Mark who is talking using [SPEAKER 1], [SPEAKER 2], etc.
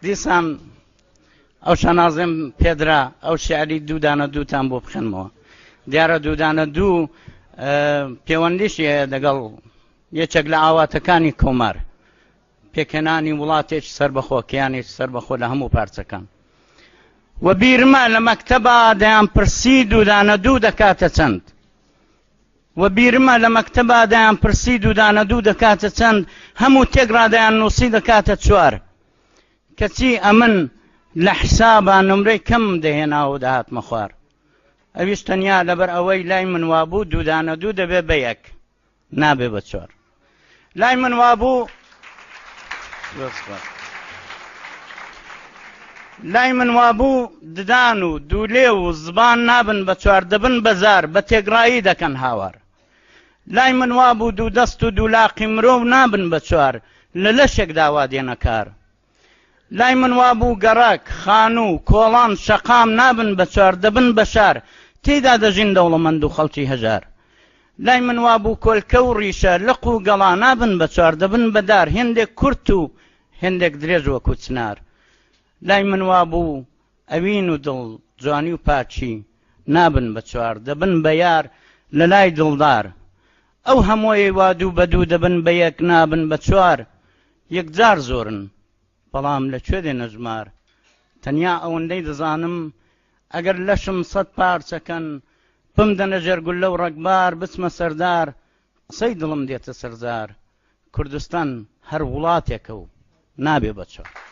[SPEAKER 1] دیسان ئەو شانازیم پێدرا ئەو شعری دوودانە دووتان بۆ بخێنمەوە. دیارە دوودانە دوو پەیوەندیشی هەیە دەگەڵ یەکێک لە ئاواتەکانی کۆمار، پێکهێنانی وڵاتێکی سەربەخۆ، کیانێکی سەربەخۆ لە هەموو پارچەکان. و بیرمە لە مەکتەبا دەیان پرسی دوودانە دوو دەکاتە چەند؟ و بیرمە لە مەکتەبا دەیان پرسی دوودانە دوو دەکاتە چەند؟ هەموو تێکڕا دەیان نووسی دەکاتە چوار. کەچی ئەمن لە حسابا نمرەی کەمم دەهێنا و دەهاتمە خوار. ئەویش تەنیا لەبەر ئەوەی لای من وابوو دوودانە دوو دەبێ بە یەک. نابێ بە چوار. لای من وابوو لای من وابوو ددان و دوولێ و زبان نابن بە چوار دەبن بە زار بە تێگڕایی دەکەن هاوار. لای من وابوو دوو دەست و دوو لاقی مرۆڤ نابن بە چوار لە لەشێکدا وا دێنە کار. لای من وابوو گەڕەک، خانوو، کۆڵان، شەقام نابن بە چوار دەبن بە شار، تێیدا دەژین دەوڵەمەند و خەڵکی هەژار. لای من وابوو کۆلکە و ڕیشە، لق و گەڵا نابن بە چوار دەبن بە دار، هێندێک کورت و هێندێک درێژ وەکوو چنار. لای من وابوو ئەوین و دڵ، جوانی و پاکی نابن بە چوار دەبن بە یار لە لای دڵدار. ئەو هەمووەی وا دوو بە دوو دەبن بە یەک نابن بە چوار، یەکجار زۆرن، بەڵام لە کوێ دێنە ژمار؟ تەنیا ئەوەندەی دەزانم ئەگەر لەشم سەت پارچە کەن، بمدەنە ژێر گوللە و ڕەگبار، بچمە سەر دار، قسەی دڵم دێتە سەر زار، کوردستان هەر وڵاتێکە و نابێ بە چوار.